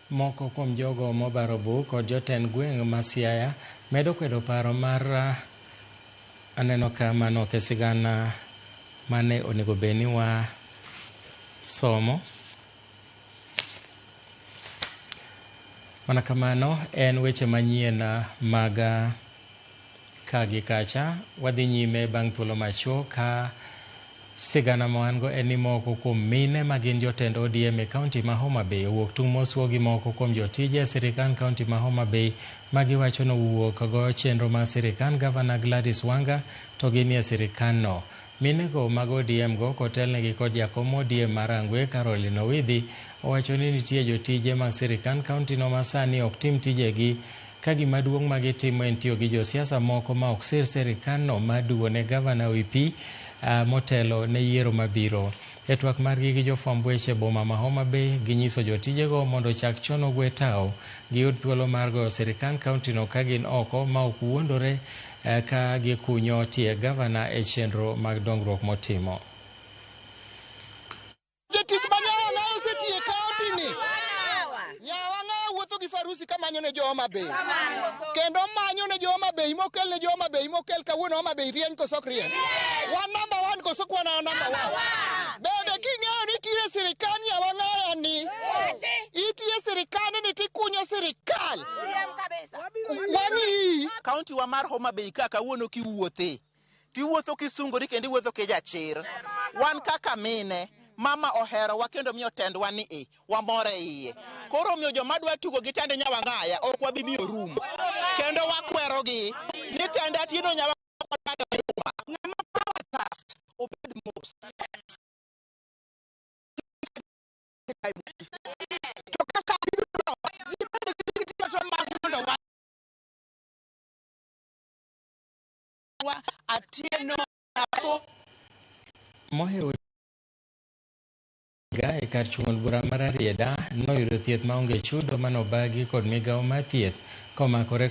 Moko kuom jogo mobaro buk kod jotend gweng' ma Siaya medo kwedo paro mar aneno ka mano ok e sigana mane onego bed ni wa somo. Mana kamano en weche manyien mag ka gi kacha. Wadhi nyime bang' thuolo machuok ka sigana ma wan go en ni moko kuom mine ma gin jotend ODM e kaunti ma Homa Bay owuok tung' mosuo gi moko kuom jotije e sirikand kaunti ma Homa Bay ma giwacho ni owuok goyo chenro mar sirikand gavana Gladys Wanga to ginie sirikandno. Minego mag ODM go kotelnegi kod jakom ODM ma Rangwe Caroline Owidhi owacho ni nitie jotije mag sirikand kauntino ma sani ok tim tijegi ka gima duong' ma gitimo en tiyo gi josiasa moko ma ok sir sirikandno mar duwo ne gavana wi pi motelo ne yiero mabiro. E twak margi gi jofwamb weche e boma ma Homa Bay, ginyiso jotijego mondo ochak chon ogwe tawo giyud thuolo mar goyo sirikand kauntino ka gin oko ma ok wuondore ka gikunyo tie gavana e chenro mag dongruok motimo. Jotich ma Nyawang'ayo osetiyo e kaunti ni. Nyawang'ayo wuotho gi farusi ka manyo ne jo Homa Bay. Kendo manyo ne jo Homa Bay mokel ne jo Homa Bay mokel kawuono Homa Bay rieny koso ok rieny. Wan number one koso ok wan number one. Bende king'eyo ni itiyo e sirikal Nyawang'ayo ni itiyo e sirikal ni tikunyo sirikal. Wang'i. Kaunti wa mar Homa Bay ka kawuono kiwuothe tiwuotho kisungori kendo iwuotho kijachir. Wan kaka mine, mama oherowa kendo miyo tendwa ni e wamor e iye. Koro omiyo joma dwa tugo gi tend Nyawang'aya ok wabi miyo rum. Kendo wakwerogi ni tend Atieno Nyawang'aya ng'ama power thirst obed mos. To kaka gibed gi teko mag mondo wa Atieno Mohewo higa e kar chung' od bura ma Rarieda noyudo thieth maonge chudo manobagi kod migawo mar thieth komakore.